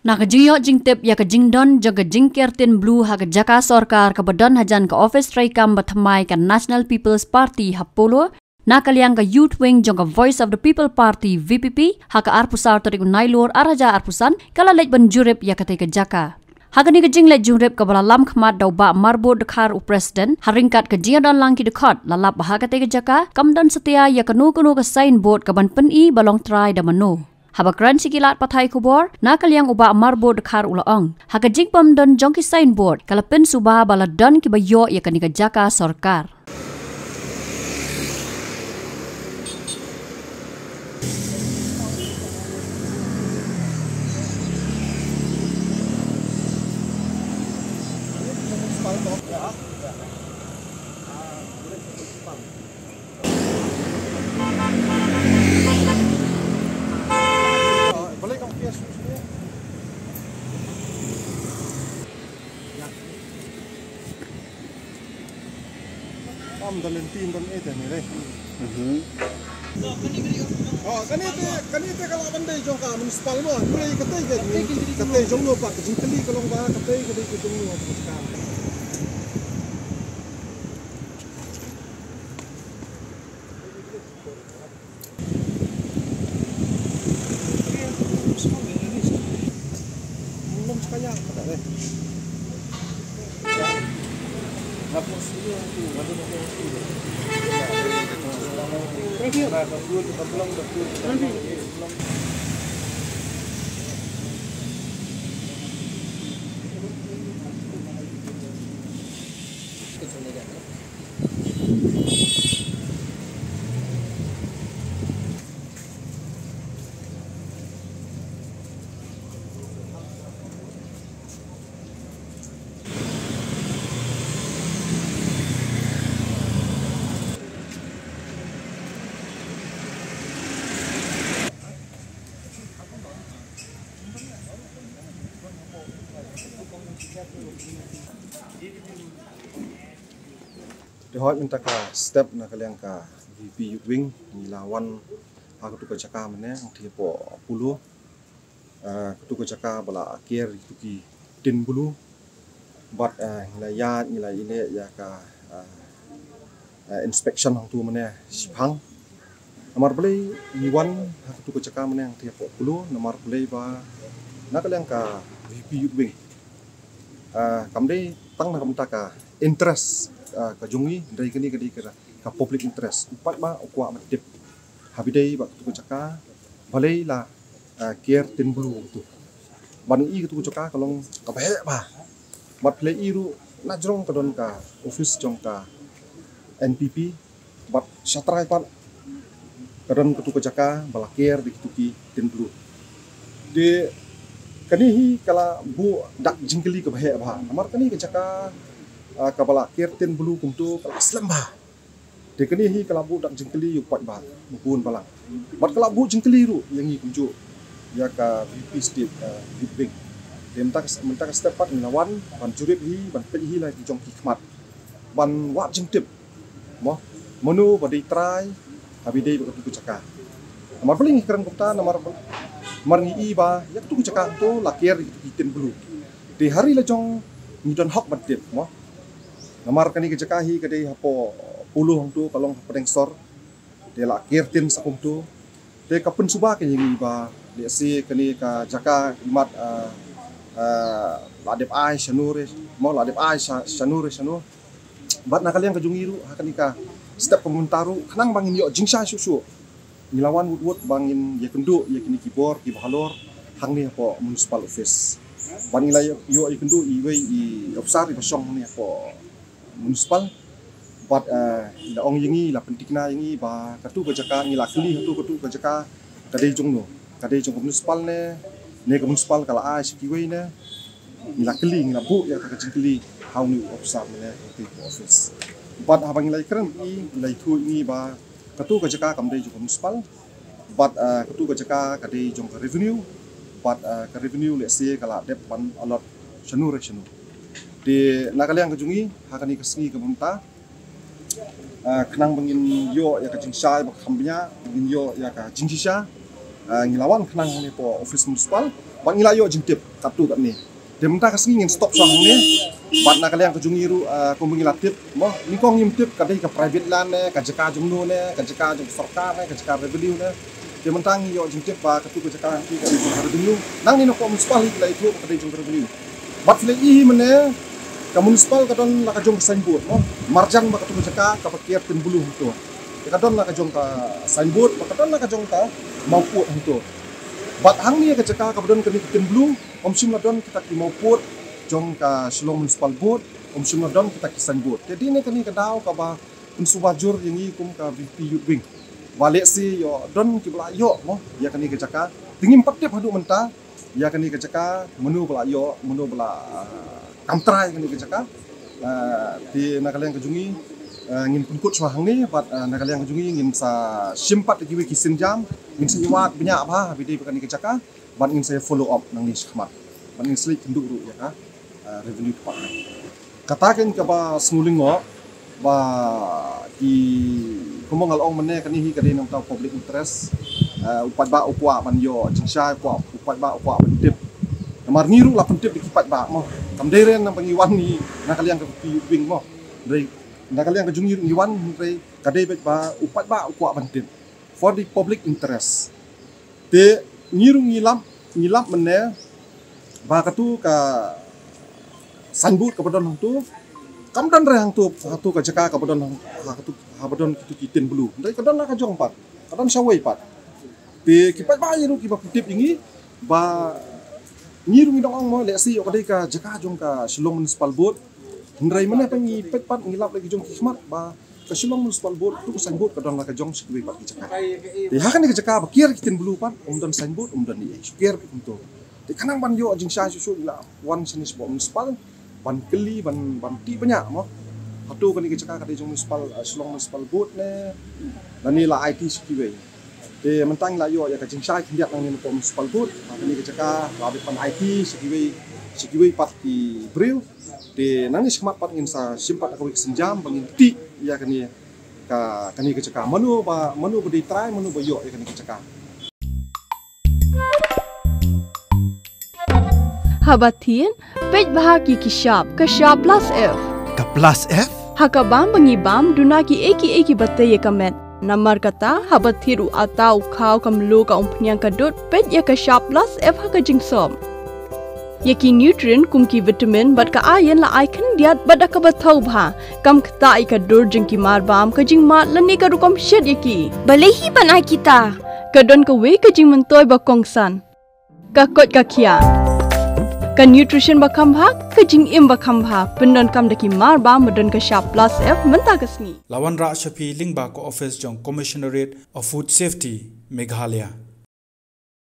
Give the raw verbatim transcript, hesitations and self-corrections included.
Na ka jingïoh jingtip ïa ka jingdon jong ka jingker tin blue ha ka jaka sorkar kaba don hajan ka office treikam ba thymmai ka National People's Party ha Polo, na ka liang ka Youth Wing jong ka Voice of the People Party, V P P, ha ka arphew saw tarik u Nailur arhajar arphew san, ka la leit ban jurip ïa katei ka jaka. Ha kane ka jingleit jurip kaba la lam khmat da u Bah Marbud Dkhar u President, ha ryngkat ka jingïadon lang ki dkhot, la lap ba ha katei ka jaka kam don satia ïa kano kano ka signboard kaban pyni ba long trai da mano. Haba kren sha ki lad pathai khubor, na ka liang u Bah Marbud Dkhar u la ong, ha ka jingbym don jong ki signboard, ka la pynsuba ba la don kiba ïoh ïa kane ka jaka sorkar. Am da lynti don e te ne re. Mhm. Oh, kane te, kane te ka lah ban dei jong ka municipal mo. Hynrei kata ka, kata jong no pat, ka jingkylli ka long ba, kata ka dei ka jong no pat ka. Te hoi mynta ka step na ka liang ka V P Youth Wing ngi la wan ha katu ka jaka mynne hangtei hapoh Polo. Ah, katu ka jaka ba la ker ïa kitu ki tin blue. Bad, ah, ngi la ïaid ngi la ïaleh ïa ka, ah, ah, inspection hangtu mynne shiphang. Namar balei ngi wan ha katu ka jaka mynne hangtei hapoh Polo, namar balei ba na ka liang ka V P Youth Wing. Ah, kam dei tang na ka bynta ka interest, ah, ka jong ngi, hynrei kane ka dei ka, ka public interest. U paidbah u kwah ban tip. Haba ïadei bad katu ka jaka, balei la, ah, ker tin blue tu. Ban i katu ka jaka ka long kaba heh bha. Bad phi la i ruh na jrong ka don ka office jong ka N P P. Bad shatrai pat ka don katu ka jaka ba la ker da kitu ki tin blue. Te kane hi ka la buh dak jingkylli kaba heh bha. Namar kane ka jaka, ah, kaba la ker tin blue kumtu ka la slem bha. Te kane hi ka la buh dak jingkylli ïa u paidbah, ba bun balang. Bad ka la buh jingkylli ruh ïa ngi kumjuh ïa ka V P State, ah, Youth Wing. Te mynta ka, mynta ka step pat ngi la wan ban jurip hi, ban peit hi la ki jong ki khmat. Ban wad jingtip. Mo, mano ba dei trai, haba ïadei bad katu ka jaka. Namar balei ngi kren kumta, namar ba, namar ngi i ba ïa katu ka jaka hangtu la ker ïa kitu ki tin blue. Te ha ri la jong ngi don hok ban tip, mo. Namar kane ka jaka hi ka dei hapoh Polo hangtu ka long hapdeng sor. Te la ker tin sa kumtu. Te ka pynsuba ka ïa ngi ba lehse kane ka jaka imat, ah, ah, la dep ai shano re, mo la dep ai sha, shano re shano. Bad na ka liang ka jong ngi ruh ha kane ka step ka mynta ruh khnang ba ngin ïoh jingshai shuh shuh. Ngi la wan wut wut ba ngin ïakynduh ïa kine ki bor kiba halor hangne hapoh municipal office. Bad ngi la ïoh, ïoh ïakynduh iwei i opsar iba shong hangne hapoh municipal. Bad, eh, i la ong ïa ngi, i la pynthikna ïa ngi ba katu ka jaka, ngi la kylli hato katu ka jaka ka dei jong no, ka dei jong ka municipal ne, ne ka municipal ka la ai sha kiwei ne. Ngi la kylli, ngi la buh ïa ka jingkylli ha une u opsar ne ha u office. Bad haba ngi la ïakren bad i, i la ïathuh ïa ngi ba katu ka jaka kam dei jong ka municipal. Bad, eh, katu ka jaka ka dei jong ka revenue. Bad, eh, ka revenue lehse ka la dep ban allot shano re shano. Te na ka liang ka jong ngi ha kane ka sngi kaba mynta, eh, khnang ba ngin ïoh ïa ka jingshai ba kham bniah, ngin ïoh ïa ka jingshisha, eh, ngi la wan khnang hangne hapoh office municipal. Bad ngi la ïoh jingtip katto katne. Te mynta ka sngi ngin stop shuwa hangne. Bad na ka liang ka jong ngi ruh, ah, kumba ngi la tip, mo, nyngkong ngim tip ka dei ka private land ne, ka jaka jong no ne, ka jaka jong sorkar ne, ka jaka revenue ne. Te mynta ngi ïoh jingtip ba katto ka jaka ka dei jong ka revenue. Nangne na pdeng municipal hi ki la ïathuh ba ka dei jong ka revenue. Bad phi la ïohi mynne ka municipal ka don la ka jong ka signboard, mo. Marjan ba katto ka jaka kaba kiar Tin Blue hangto. Te ka don la ka jong ka signboard, ba ka don la ka jong ka mawpud hangto. Bad hangne ka jaka kaba don kane ka Tin Blue, ym shym la don kita ki mawpud jong ka Shillong Municipal Board, ym shym la don kita ki signboard. Te dei ne kane ka daw kaba pynsuba jur ïa ngi kum ka VPP Youth Wing. Ba lehse ïoh don kiba la ïoh, mo, ïa kane ka jaka. Te ngim pat tip haduh mynta ïa kane ka jaka, mano ba la ïoh, mano ba la, ah, kam trai kane ka jaka. Ah, te na ka liang ka jong ngi, ah, ngin pynkut shuwa hangne, bad, ah, na ka liang ka jong ngi ngin sa shim pat ïa kiwei ki sienjam, ngin sa ïa wad bniah bha ha ba dei ba kane ka jaka. Bad ngin sa follow up nangne shakhmat. Bad ngin sa leit kynduh ruh ïa ka, ah, revenue department. Kata keiñ kaba sngewlyngngoh ba ki, kumba nga la ong mynne, kane hi ka dei namar public interest. Ah, u paidbah u kwah ban ïoh jingshai, u kwah, u paidbah u kwah ban tip. Namar ngi ruh la pyntip ïa ki paidbah, mo. Kam dei re namar ba ngi wan ngi na ka liang ka VPP Youth Wing, mo. Hynrei na ka liang ka jong ngi ruh ngi wan, hynrei ka dei beit ba u paidbah u kwah ban tip for the public interest. Te ngi ruh ngi lap, ngi lap mynne ba katto ka signboard kaba don hangto, kam don re hangto, hangto ka jaka kaba don hang-, ha katto, haba don kito ki Tin Blue. Hynrei ka don la ka jong pat, ka don shawei pat. Te ki paidbah ngi ruh kiba pyntip ïa ngi ba ngi ruh ngi dang ong, mo, lehse ïoh ka dei ka jaka jong ka Shillong Municipal Board. Hynrei mynne pat ngi peit pat, ngi lap la ki jong ki khmat ba ka Shillong Municipal Board, tu ka signboard ka don la ka jong sha kiwei pat ki jaka. Te ha kane ka jaka ba kiar ki Tin Blue pat, ym don signboard, ym don ei ei, shu kiar beit kumto. Te khnang ban ïoh jingshai shuh shuh ngi la wan shane shapoh municipal ban kylli, ban, ban tip bniah, mo. Hato kane ka jaka ka dei jong municipal, ah, Shillong Municipal Board ne, lane la aiti sha kiwei. Te mynta ngi la ïoh ïa ka jingshai khyndiat nangne napoh Municipal Board ba kane ka jaka la dep ban aiti sha kiwei, sha kiwei pat ki briew. Te nangne shakhmat pat ngin sa shim pat da kawei ka sienjam ba ngin tip ïa kane ka, kane ka jaka, mano ba, mano ba dei trai, mano ba ïoh ïa kane ka jaka. Haba thied, peit bha ki, ki shap, ka shap plus F. Ka plus F? Ha ka bam ba ngi bam, duna kiei kiei kiba tei ïa ka met. Namar kata, haba thied u atta, u khaw, ka mluh, ka umphniang, ka dud, peit ïa ka shap plus F ha ka jingsop. Ïa ki nutrient kum ki vitamin bad ka iron la ai khyndiat bad da kaba thaw bha. Kam ktah ïa ka dur jong ki marbam, ka jingmad lane ka rukom shet ïa ki. Balei hi ban ai kita? Ka don kawei ka jingmyntoi ba kongsan. Ka koit ka khiah. Ka nutrition ba kham bha, ka jingim ba kham bha. Pyndonkam da ki marbam ba don ka shap plus F mynta ka sngi. La wanrah sha phi lyngba ka office jong Commissionerate of Food Safety, Meghalaya.